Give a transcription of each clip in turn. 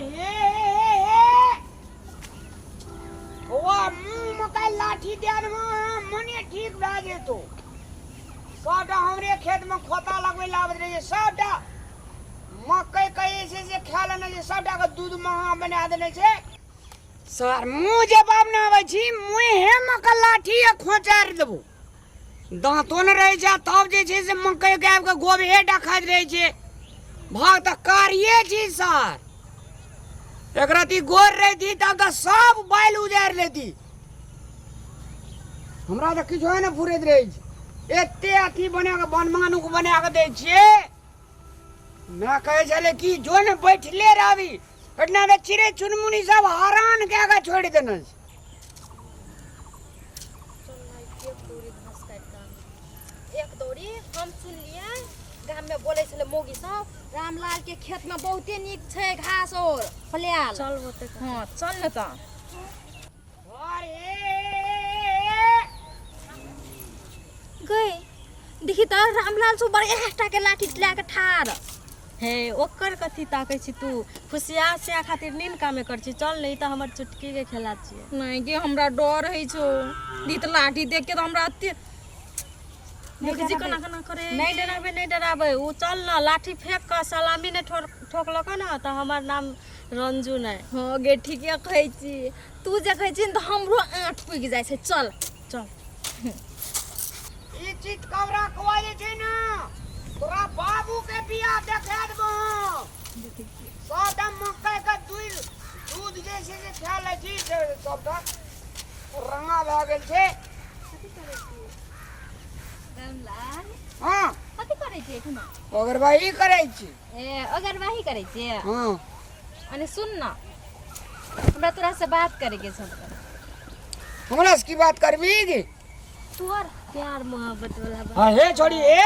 हे हे हे कौआ मुँह मे काल्हि लाठी दए देबो मने ठीक भए जेतौ। सबटा हमरे खेत मे खोता लगबै लए आबैत रहै छै, सबटा मकई के जे छै से खा लेने छै, सबटा के दूध महा बना देने छै। सर मुँह जे बाप ने आबै छी मुँहे मे के लाठी आ खोचारि देबो। दाँतो नहि रहै छै तब जे छै से मकई के आबि के गोभे टा खाइत रहै छै। भाग तऽ कारिये छी सर, एक रति गोर रहिती तब तऽ सब बैल उजारि लेती। हमरा तऽ किछो नहि फुरैत रहै छै, एते अथी बना कऽ बनमानुक बना कऽ दै छियै। माय कहै छलै कि जो ने बैठले रहबी, एहिठिना तऽ चिड़ै चुनमुनी सब हरान कए कऽ छोड़ि देने छै। एक दौरी हम सुनलियै गाम में बोलै छलै मौगी सब, रामलाल के खेत में बहुते नीक छै घास और फलियाल। चल ओते। हाँ चल ने तऽ। गई देखी तऽ रामलाल सो बड़ एकटा के लाठी लए के ठाढ़। हे ओकर कथी ताकै छी तू? खुशिया सिया खातिर नीन कामे कर छी। चल नहीं तऽ हमर चुटकी के खेला छियै। नहीं गे हमरा डर होइ छौ, दी तऽ लाठी देख के तऽ हमरा अते देख जी केना केना करे। नहीं डराबे नहीं डराबे उ, चल ना लाठी फेंक कऽ सलामी नहीं ठोकलक ना तऽ हमर नाम रंजू नहीं। हाँ गे ठीके कहै छी, तू जे कहै छी तऽ हमरो आँठ पुगि जाइ छै। चल चल। ई चीज कवरा कौआ जे छै ना तोरा बाबू के बियाह देखा देबो। सबटा मकई के दूध दूध जे छै से खा लै छी, सबटा रंगा भए गेल छै। हाँ कथी करै छी एखना? ओगरबाही करै छी। ए ओगरबाही करै छी? हाँ। अने सुन ना, हमरा तोरा से बात करे के छल। हमरा से की बात करबी गे? तोहर प्यार मोहब्बत वाला बात। हाँ हे छोड़ी ए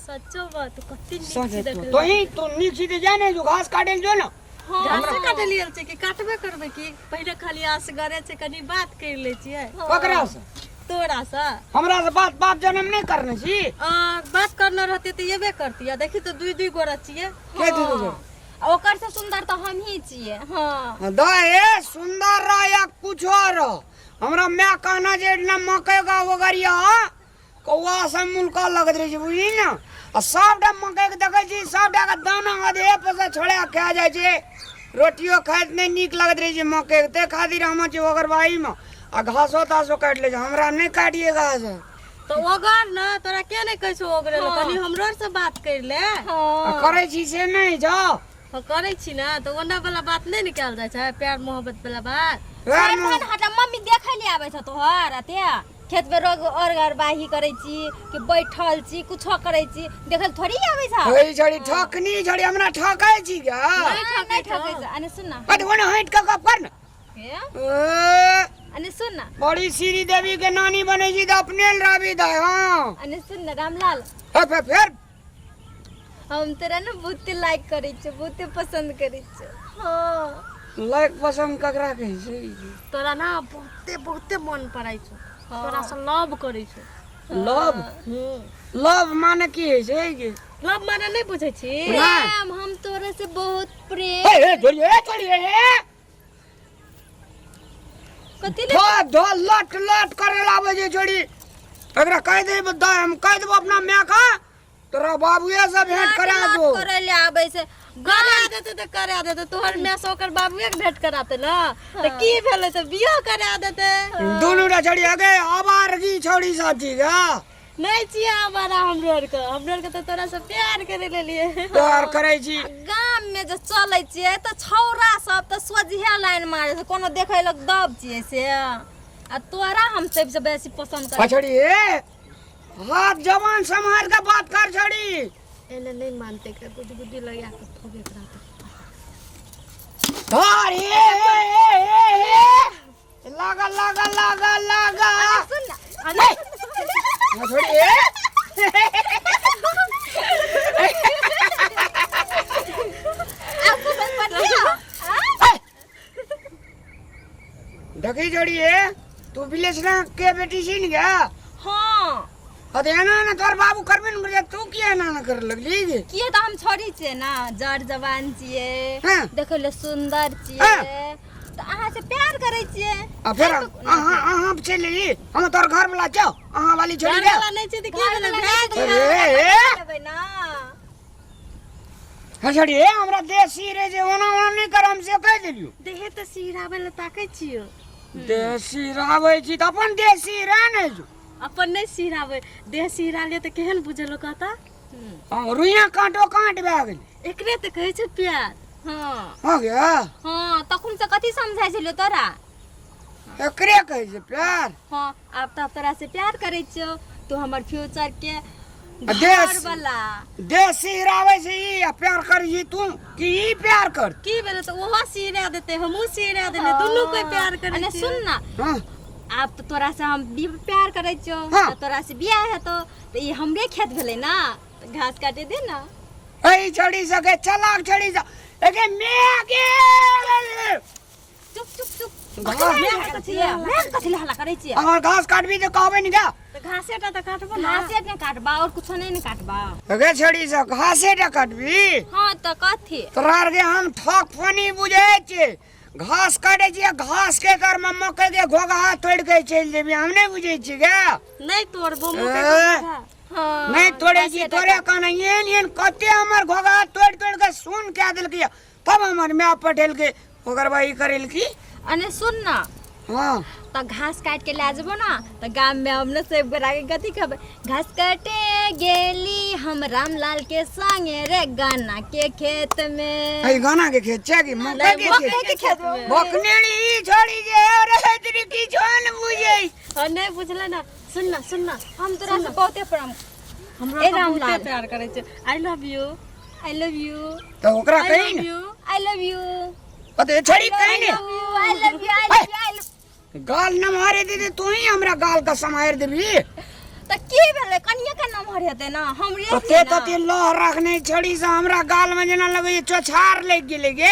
सच्चो बात कते नीक छी देखै। तो ही तू नीक छी ते जाने जो घास काटे जो ना। हाँ घास काटे लियल छै कि काटबे करबे की? पहिले खाली असगरे छै कनी बात कर ले छियै। ककरा से? तोरा से। हमरा से बात बाप जन्म नहीं करने छी। बात करना रहते तो एबे करती। आ देखी तो दुई दुई गोरा छियै। के दुई दुई गोरा? ओकर से सुंदर तो हम ही छियै। हाँ दा ए सुंदर रह या कुछ और, हमरा my कहना जे ना मकई का ओगरिया कौआ सब मुलका लगत रहे छै बुझली ना। आ सबटा मकई के देखै छी सबटा के दाना आधे पर से छोड़ा खा जाइ छै, रोटियो खाइत नहि नीक लगैत रहै छै मकई के, ताहि खातिर हम छी ओगरबाही मे आ घासो तासो काटि लै छै। हमरा नहि काटिए घास। तो ओगर ना तोरा के नहि कहै छौ ओगरे लए? कनी हमरो आर से बात कर ले। आ करै छी से नहि जाओ। हाँ, करै छी ना तऽ ओना वाला बात नहि ने कयल जाइ छै, प्यार मोहब्बत वाला बात। प्यार छोड़ मोहब्बत। हटा, मम्मी देखै ले आबै छौ तोहर अते खेत में रोग और गरबाही करै छी कि बैठल छी कुछो करै छी, देखल थोड़ी आबै छौ। हे छड़ी ठकनी छड़ी हमरा ठकै छी गा। नहीं ठकै ठकै छै। अने सुन ना। अरे ओने हटि के गप कर ना। हे? ए, अने सुन ना। बड़ी श्री देवी के नानी बनै छी तऽ अपने राबी दे। हाँ। अने सुन ना रामलाल। हे, फेर, फेर। हम तोरा ना बहुते लाइक करै छियौ, बहुते पसंद करै छियौ। हाँ। लाइक पसंद ककरा कहै छै? तोरा ना बहुते बहुते मन पड़ै छौ, तोरा से लव करै छौ। लव? लव माने की होइ छै गे? लव माने नहि बुझै छी? नहि। प्रेम, हम तोरा से बहुत प्रेम। हे, हे, छोड़िए, हे, छोड़िए, हे। कथी ले? धो, धो, लट, लट करे लाबै छै छोड़ी। एकरा कहि दे, द, हम कहि देबो अपना माय के, तोरा बाबुए से भेंट करा लट दो। करे ले आबै छै। करा देतै तऽ करा देतै, तोहर माय से ओकर बाबुए के भेंट कराते ना तऽ की भेलै, तऽ बियाह करा देतै। दुनू टा छोड़ी अगे आवारगी छोड़ी सब चीज। हाँ नहीं छियै हमारा, हमरो आरके, हमरो आरके तऽ तोरा से प्यार करे लेलियै। प्यार करै छी। गाम में जे चलै छियै तऽ छौड़ा सब तऽ सोझे लाइन मारै छै, कोनो देखै लग दब छियै से। आ तोरा हम सबसे बेसी पसंद करै। पछड़ी ए हाथ जवान सम्हार के बात कर छड़ी। एने नहीं मानते के गुदी गुदी लगा के थोबे करा दे। धर ए ए ए ए ए लागा लागा लागा लागा। सुन ना। नहीं। ना छोड़ी ए। आप पसंद पड़ गया? देखी जोड़ी ए तू विलेज ना के बेटी छी न गया? हाँ। अरे एना एना तोहर बाबू करबे ने करै तू किया एना एना करे लगली गे किए तऽ हम छोड़ी छियै ना जर जवान छियै हाँ। देखै लए सुन्दर छियै हाँ। तऽ अहाँ से प्यार करै छियै आ फेर अहाँ अहाँ चलि एली हम तोहर घर वाला छौ अहाँ वाली छोड़ी घर गे वाला नहि छै तऽ की भेलै भए गेलै अरे ए लेबै ना हे छोड़ी ए हमरा देसी रे जे ओना ओना नहि कर हम से कहि देलियौ देहे तऽ सिहराबै लए ताकै छियौ देसी राबै छी तऽ अपन देसी रे ने जो अपन नहि सिहराबै देह सिहरा लिअ तऽ केहन बुझलो कहता हाँ, रुइया कांटो कांट भए गेलै एकरे तऽ कहै छै प्यार हाँ हो गया हाँ तखन से कथी समझाइ छलियौ तोरा एकरे कहै छै प्यार हाँ आब तऽ तोरा से प्यार करै छियौ तू हमर फ्यूचर के देश घर वाला देश सिहराबै छै ई आ प्यार करै छी तू कि ई प्यार कर की भेलै तऽ ओहो सिहरा देतै हमहूँ सिहरा देलै दुनू कोइ प्यार करै अने छियै सुन ना हाँ आब तऽ तोरा से हम भी प्यार करै छियौ हाँ। तऽ तोरा से बियाह हेतौ तऽ ई हमरे खेत भेलै ना तऽ घास काटे दे ना ऐ छड़ी सके चलाक छड़ी सा एके मैं के चुप चुप चुप घास कथी लए मैं कथी लए हल्ला करै छियै अगर घास काटबी तऽ कहबै नि क्या तऽ घासे टा तऽ काटबो ना घासे ने काटबा और कुछो नहीं ने काटबा एके छड़ी से घासे टा काटबी हाँ तऽ कथी तोरा आर के हम ठक फनी बुझै छियै घास काटै छियै घास के तर में मकई के घोघा तोड़ के चलि जेबी हम नहि बुझै छियै गे नहि तोड़बो मकई ए। के घोघा। हाँ नहि तोड़ै छी तोरे कहना एहन एहन कते हमर घोघा तोड़ि तोड़ि के सुन कए देलकै तब हमर माय पठेलकै ओकर बाद ई करेलकी अने सुन ना हाँ तऽ घास काट के लए जेबो ना तऽ गाम में हम ने सब गोरा के कथी कहबै घास काटे गेली हम रामलाल के संगे रे गाना के खेत में एहि गाना के खेत छै कि मकई के मकई खेत के खेत में बकनेरी ई छोड़ी जे रे तेरी की छन बुझै हाँ नहि बुझलै ना सुन ना सुन ना हम तोरा से बहुते प्रेम हमरा ए तऽ रामलाल। बहुते प्यार करै छै I love you I love you तऽ ओकरा आई कही लव ने you I love you अते छड़ी कही ने I love you I love you I love गाल न मारे दीदी तू ही हमरा गाल का समार देबी तऽ की भेलै कनिया के नमहर हेतै ना हमरे तते छियै ना। तते लह रखने छड़ी से हमरा गाल में जेना लगे चोछार लग गेलै गे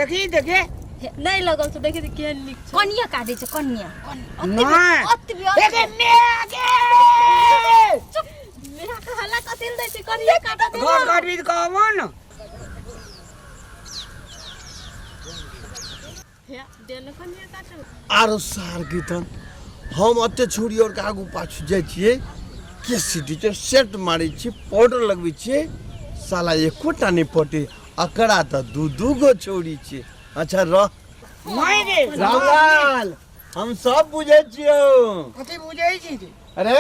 देखी देखे नहि लगल छै देखी तऽ केहन नीक छै कनिया काटै छै कनिया नहीं अतबे अतबे देखे मैं के चुप मेरा के हल्ला कथी लए दै छै कनिये काटऽ दे घास काटबी तऽ कहबो न हे दे ने कनिये काटऽ आरो सार कीर्तन हम एते छुरी और आगू पाछू जाइ छियै के सीटी छै सेट मारै छियै पाउडर लगबै छियै साला एकोटा नहि पटे अकरा तऽ दू दू गो छौरी छियै अच्छा रह नहीं रे रामलाल हम सब बुझै छियौ कथी बुझै छी तू? अरे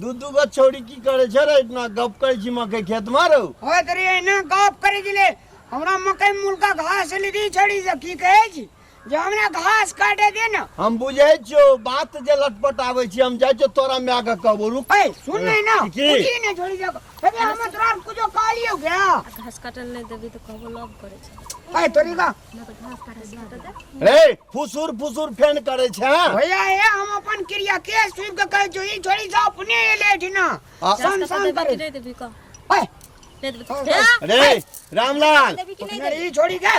दू दू गो छौरी की करै छै रे इतना गप करै छी मकई खेत मे रौ होय तरी एना गप करै छलै हमरा मकई मुलका घास लेदी छड़ी से की कहै छी जे हमरा घास काटे दे ना हम बुझै छियौ बात जे लटपट आबै छी हम जाइ छियौ तोरा माय के कहबो रुक ए सुन नहीं ना की? कुछ ही नहीं छोड़ी जा अबे हम तोरा कुछो कहलियो क्या घास काटल नहि देबी तऽ कहबो लव करै छै ए तोरी का रे फुसुर फुसुर फेन करै छै हँ? भैया हे हम अपन क्रिया के सुन के कहै छौ ई छोड़ी जा अपने एले ठिना आ- सन घास सन काटऽ देबी करे कि नहि देबी कह ए नहि देबी तऽ रे रामलाल देबी कि नहि देबी ई छोड़ी के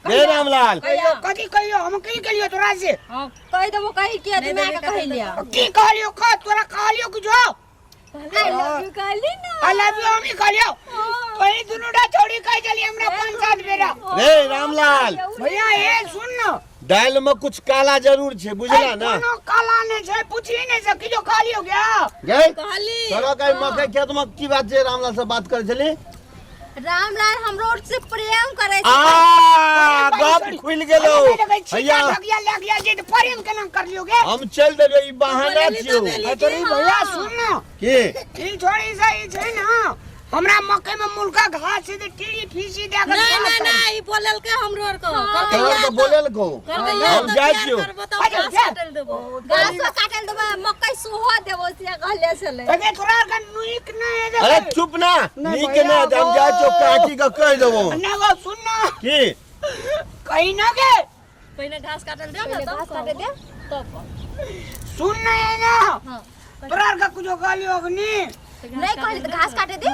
रे रामलाल कहियो कथी कहियो हम की केलियो तोरा से हाँ कहि देबो कहि के नहि माय देबी के कहि लिया की कहलियो कह तोरा कहलियो कुछो I love you कहली ना I love you हम ही कहलियो तोही दुनू टा छोड़ी कह चली हमरा पांच सात बेरा रे रामलाल भैया ए सुन न दालि में कुछ काला जरूर छै बुझला ना कोनो काला नहीं छै पूछी नहीं सकी जो कहलियो गया गई कहली तोरा कहीं मकई खेत में की बात छै रामलाल से बात करै छली रामलाल हमरो और से प्रेम करे आ छै गप खुलि गेलो भैया भैया ठगिया लग गया जे तो प्रेम केना कर लियो गे हम चल देबै ई बहाना छियौ अरे तोरी भैया सुन न की ई छोड़ी से ई छै ना हमरा मकई में मुलका घास छै ते टीड़ी फीसी दे के नहीं नहीं नहीं ई बोललकै हमरो आर को कहलकै तोरा या के बोलल को कहलकै या हम तऽ जाइ प्यार छियौ करबो तऽ हम घास काटल देबो घासो काटल देबो मकई सुहो देबो से कहले छलै अरे तोरा के नीक नहीं है अरे चुप ना नहीं नीक भैया, ना हम जाइ छियौ काकी के कहि देबो ना वो सुन ना की कहीं ना के पहिने घास काटल देब ने घास तब काटे दे तब कहब। सुन नहीं ना हाँ तोरा के कुछो कहलियो कि नहीं नहीं कहली तऽ घास काटे दे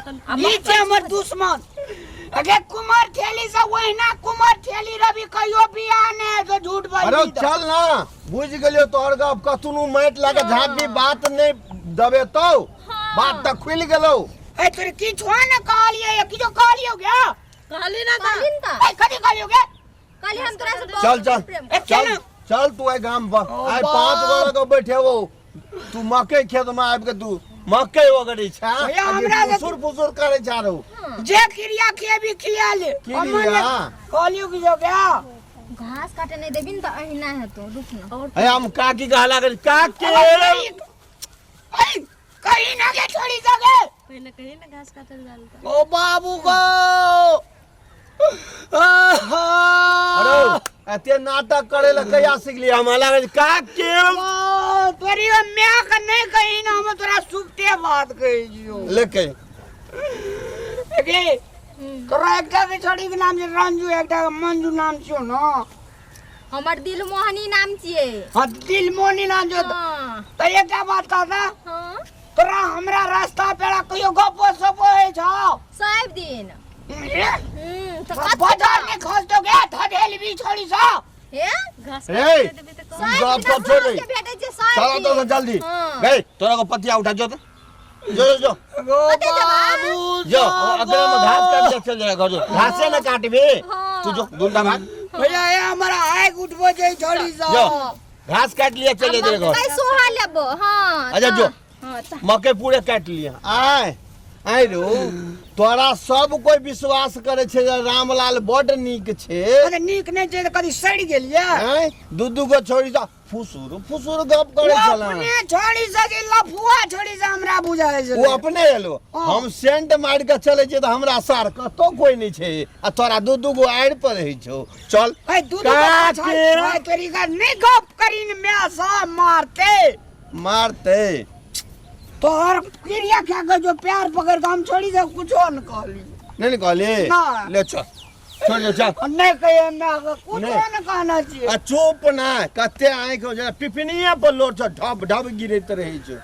ई छै हमर दुश्मन अगे कुमार ठेली से ओहिना कुमार ठेली रवि कहियो बियाह नहि हेतौ झूठ अरे बाजि चल ना बुझ गेलियो तोहर गप कतनो माटि लागे झाँपी बात नहीं दबेतौ बात तऽ खुलि गेलौ। ए तोरे की छो ने कहलिए, किछो कहलियो गया? कहली ना तऽ। कहली न तऽ। ए कथी कहलियो गे? कहली हम तोरा से बहुत चल चल प्रेम। ए, चल केना? चल तू आइ गाम पर। ओ आइ बाप। 5 गोरा के बैठे हो तू मकई खेत में आबि के तू मकई ओगरै छा। भैया, हमरा से- फुसुर फुसुर करै छा रो। जे क्रिया खेबी खिया ले। क्रिया? कहलियो कि जो गया। घास काटे नहीं देबी न तऽ अहिना हेतौ, रुक न। और अरे हम काकी कहला कर काकी। ए कहीं ना के छोड़ी सके। पहिले कही ना घास काटल जाल तऽ। ओ बाबू गो। अरे एते नाटक करे ला कहिया सिखली? हम लागल काकी। ओ तोरी माय के नहीं कही ना, हम तोरा सुपते बात कही जियो। लेके गे तोरा एकटा के छोड़ी के नाम छै रंजू, एकटा के मंजू नाम छियो न। हमर दिल मोहनी नाम छियै। हाँ दिल मोहनी नाम छियो। हाँ। तऽ एकटा बात कहता। हाँ। तोरा हमरा रास्ता पेड़ा कहियो गपो सपो होइ छौ? सब दिन। तऽ कथी बाजार में खसतो गे धधेल भी छोड़ी सब। हे? घास ए, काटि देबी तऽ सब गप दिन सब छोड़ दे। के भेटै छै सब चल दिन। तो जल्दी। हाँ। गई तोरा को पतिया उठा जो तो। जो जो जो। गो कतऽ जेबै? बाबू जो अगले में घास काट के चल जाएगा घर जो। घासे ना काटबे। हाँ। तू जो दूंदा भाग। भैया ये हमारा आग उठबो छै छोड़ी सब। जो घास काट लिया चले जाएगा घर। मकई सोहा लेबो। हाँ। अच्छा, जो। हाँ, तऽ। मकई पूरे काट लिया। आय आय रो तोरा सब कोई विश्वास करे छै जे रामलाल बड नीक छै। अरे नीक नहि छै तऽ कदी सड़ि गेलियै। आय दू दू गो छोड़ी सा फुसुर फुसुर गप करे ओ छला। अपने छोड़ी से कि लफुआ छोड़ी से हमरा बुझाइ छै। ओ अपने एलो। हाँ। हम सेंट मारि के चले छियै तऽ हमरा सार कतौ कोई नहि छै आ तोरा दू दू गो आड़ि पर रहै छौ। चल। ए दू दू गो काके। पाछा तोरी का नहि गप करी ने माय सब मारते। मारते। तोहर क्रिया खा के जो प्यार पकड़ के हम छोड़ी से कुछो न कहली। नहीं नहीं कहली। ना। ले चल छोड़ दे चल। नहीं कहिए मैं कुछो नहीं। न कहना चाहिए। आ चुप ना कते आँखि हो जाए पिपनिया पर लोट छ ढब ढब गिरैत रहै छौ।